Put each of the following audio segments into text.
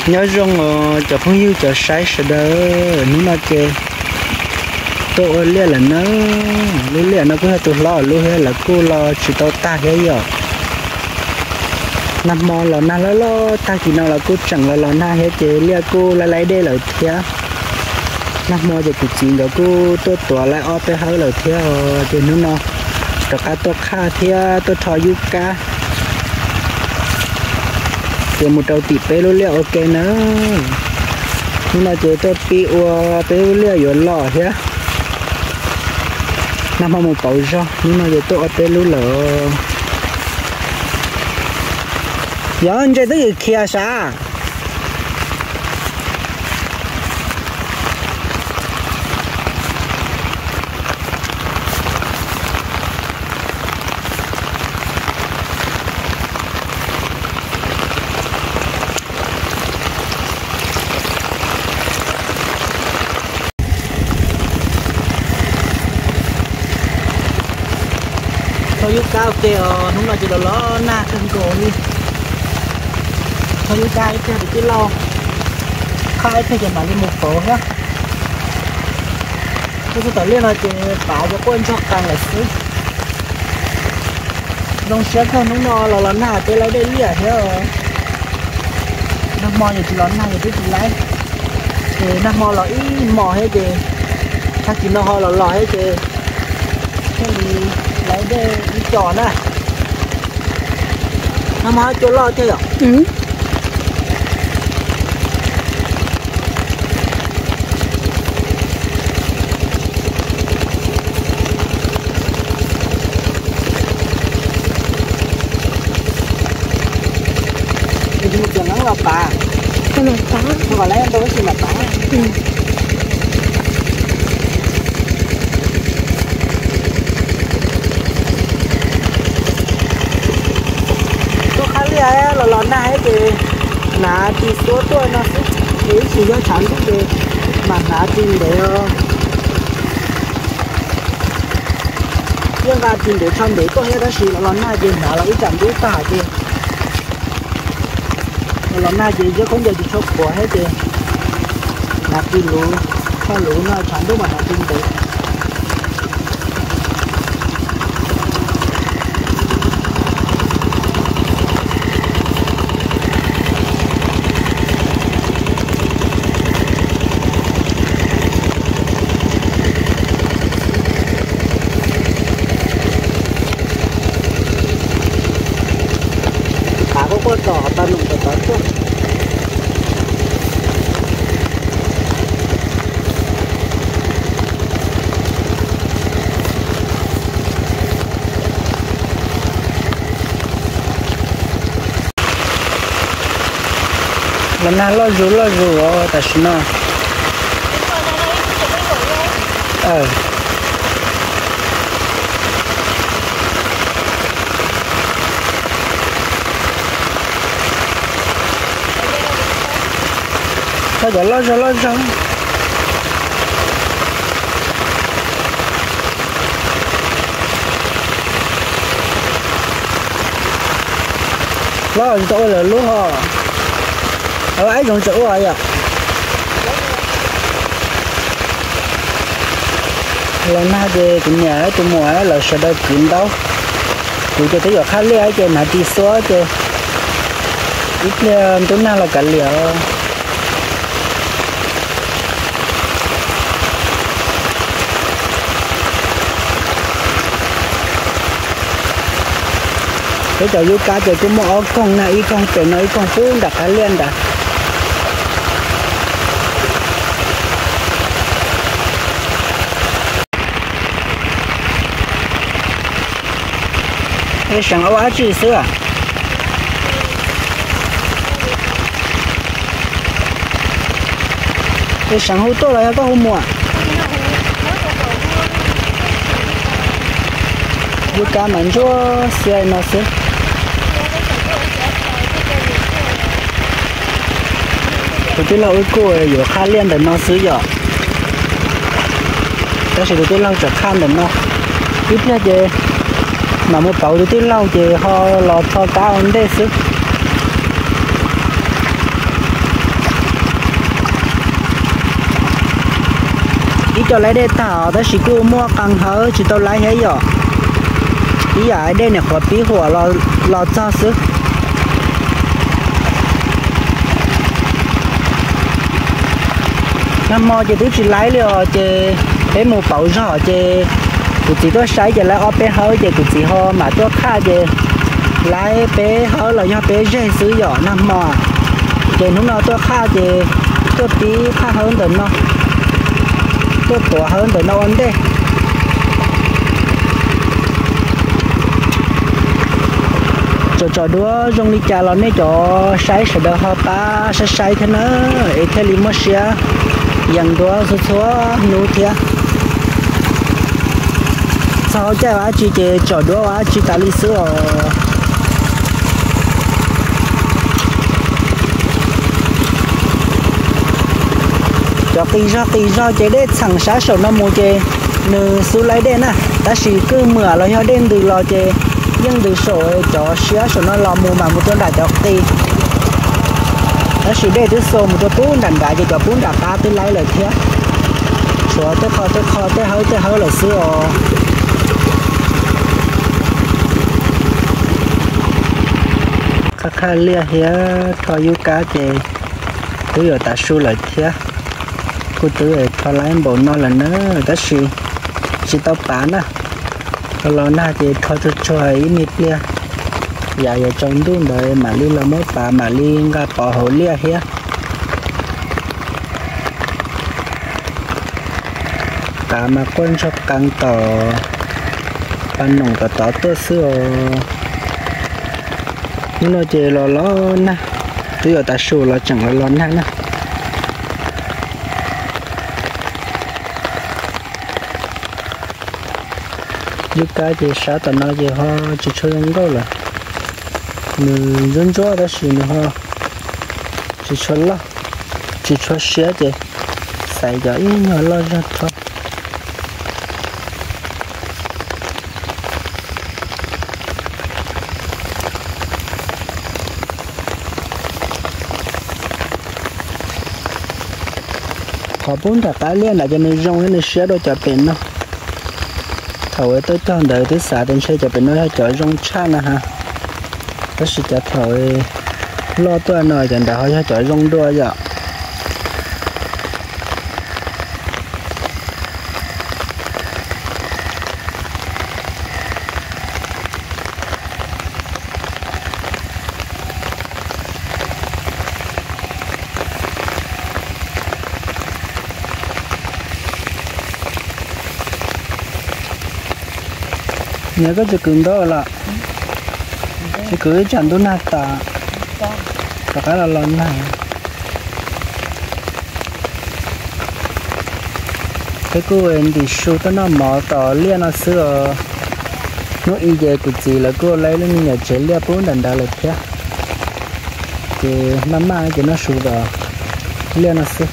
Nyob zoo os cov phooj ywg cov saib sawv daws, hnub no ces tuaj ua liaj lawm na. Lub liaj no kuj yog tus hlob lub thiab, lawv kuj los tsis tau tag thiab yom. Nag hmo los nag loj loj, tag kis no los kuj tseem los los nag thiab ces liaj kuj laib laib dej lawm thiab. Nag hmo ces kuv txiv nkawd kuj tuaj tuav laib ob peb hawb lawm thiab os, ces hnub no rov qab tuaj qhaj thiab tuaj rho yub kab ces mus rau tim peb lub liaj ua ke na. Hnub no ces tuaj pib ua peb lub liaj yuav los thiab. Nag hmo mus pauv zog, hnub no ces tuaj ua peb lub lawm. Yog ntses twb ywm khiav sav. Thaum yub kab ua ke os, hnub no ces los los nag kawg nkaus li. Thaum yub kab ib pliag tus tij laug qhaj ib pliag ces mam li mus pauv thiab. Tuaj txog tom liaj no ces pav ces quaj ntsuag qees lawm xwb. Zoo siab kawg, hnub no los los nag ces laib dej liaj thiab. Nag hmo ces tsis los nag ces twb tsis laib, ces nag hmo los ib hmos thiab ces tag kis no ho los los thiab ces thiaj li laib dej ib co na. Nag hmo ho cua loj thiab yom. Mus txiav nqeeb los pav, mus kom lawv ntau ib tsis mam pav. Tuaj qhaj liaj los los nag ces hnav ris xuab tuaj no xwb, ces ib tsis yog tshav ntuj ces mam hnav ris ntev os. Yeej nqa ris ntev tsho ntev tuaj thiab tab sis los los nag ces hnav los ib tsam ntub tag ces los los nag ces ziab khaub ncaws tsis tshua qhuav thiab ces hnav ris luv, tshaj luv no tshav ntuj mas hnav ris ntev. Tus qav quaj quaj tom tau num tom tod tuaj. Los nag loj zus loj zus os tam sim no. Txhob cov loj zog loj zog. Loj tsis tau ua lawm lub ho. Aib zoov tseem ua yom. Los nag ces kuv niam tus muam lawv sawv daws kwv ntaub. Kuv ces twb yuav qhaj liaj ces hnav ris xuab ces ib pliag ntub nag los kav liam os. Peb cov yub kab ces kuj muaj ob koog na, ib koog pem no ib koog pub nram qab liaj ntawd. Peb seev ua dab tsi xwb? Peb seev hu tuaj los yog koj hu muam? Yub kab mas ntsuab xiab no xwb. Tus tij laug wb kuj yuav qhaj liaj ntawm no xwb yom. Tab sis tus tij laug tseem qhaj ntawm no. Ib pliag ces mam mus pauv tus tij laug ces ho los rho kab ua ntej xwb. Coj laib dej tag tab sis kuj muaj qee hawv tsis tau laib thiab yom. Ib yam dej niam qhuav pib huam los txog xwb. Nag hmo ces twb tsis laib li os, ces peb mus pauv zog ces kuv txiv tuaj saib ces laib ob peb hawv ces kuv txiv ho mam tuaj qhaj ces laib peb hawv los yog peb zeg xwb yom nag hmo. Ces hnub no tuaj qhaj ces tuaj pib qhaj hawv ntawm no, tuaj tuav hawv ntawm no ua ntej. Tsom tsom duab zoo li cas los nej cov saib sawv daws ho pab saib saib thiab na, es thiaj li muaj siab yees duab txhua txhua hnub thiab. Txog caij ua dab tsi ces tsom duab ua dab tsi tas li xwb os. Cov qis zog qis zog ces dej txheem sab saum no mus ces nws xub laib dej na, tab sis kwj mwam los yog dej ntws los ces yeej ntws saum cov siab saum no los mus mam mus rau nram cov qis. Tab sis dej twb xua mus rau pub nram nrad ces cov pub nram qab twb laib lawm thiab. Tshuav tej qho tej qho tej hawb tej hawb lawm xwb os. Qhaj qhaj liaj thiab rho yub kab ces twb yuav tav su lawm thiab. Kuj twb rho laib npaum no lawm na, tab sis tsis tau pav na. Los los nag ces rho tsuag tsuag ib me pliag, yam yuav tsaus ntuj ntawd mam li los muab pav mam li nqa pov hauv liaj thiab. Tav mas quaj ntsoog qees tom pas noom tom tod tuaj xwb os. Hnub no ces los los nag, twb yuav tav su los tseem los los nag na. Yub kab ces sab tom no ces ho tsis tshua zoo nkauj lawm. Nws ntsuab ntsuab tab sis nws ho tsis tshua loj, tsis tshua siab ces xaiv cov ib nyuag loj zog rho. Qhov pub nram qab liaj nram ces nws zoo thiab nws siab dua cov pem no. Thaum uas tuaj cog ntawd twb xav tias ntshe cov pem no yog cov zoo tshaj na ha. Tab sis cov thaum loj tuaj no cov ntawd ho yog cov zoo dua yom. Niam, koj tsis kwv ntau los? Tsis kwv ib tsam ntuj nag tas rov qab los los nag. Peb kuj ntim su tuaj noj mov tom liaj no xwb os. Hnub i ces kuv txiv lawv kuj laib lub me nyuam tsev liaj pub nram nrad lawm thiab. Ces maj maj ces noj su tom liaj no xwb.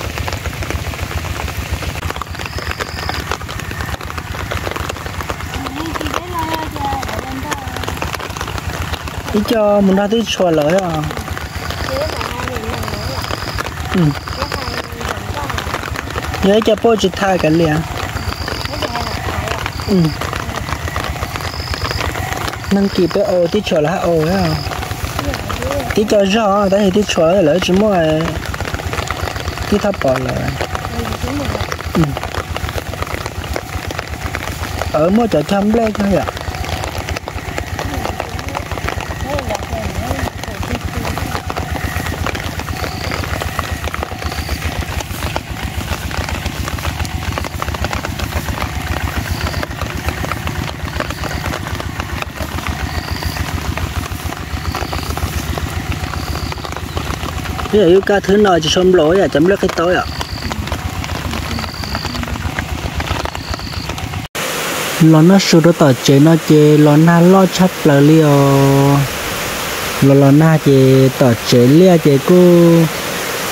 Ib co mus nrog tib tshua lawm os. Yog ib co puj tsis thaj kav liam. Neeg kis peb ua tib tshua lawm hab ua, tib co zog tab sis tib tshua lawm tsis muaj, tib thab pom lawm. Muaj cov cog nplej kawg yom. Ib yam yub kab thwb no tsis tshua nplaum ib yam cov nplej qhib taub yom. Los noj su rau tom tsev no ces los nag loj tshaj plaws li os. Los los nag ces tom tsev liaj ces kuj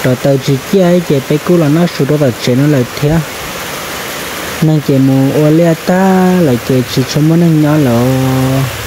rov taws tsis ciaj ces peb kuj los noj su rau tom tsev no lawm thiab. Neeg ces mus ua liaj tag lawm ces tsis tshua muaj neeg nyob lawm os.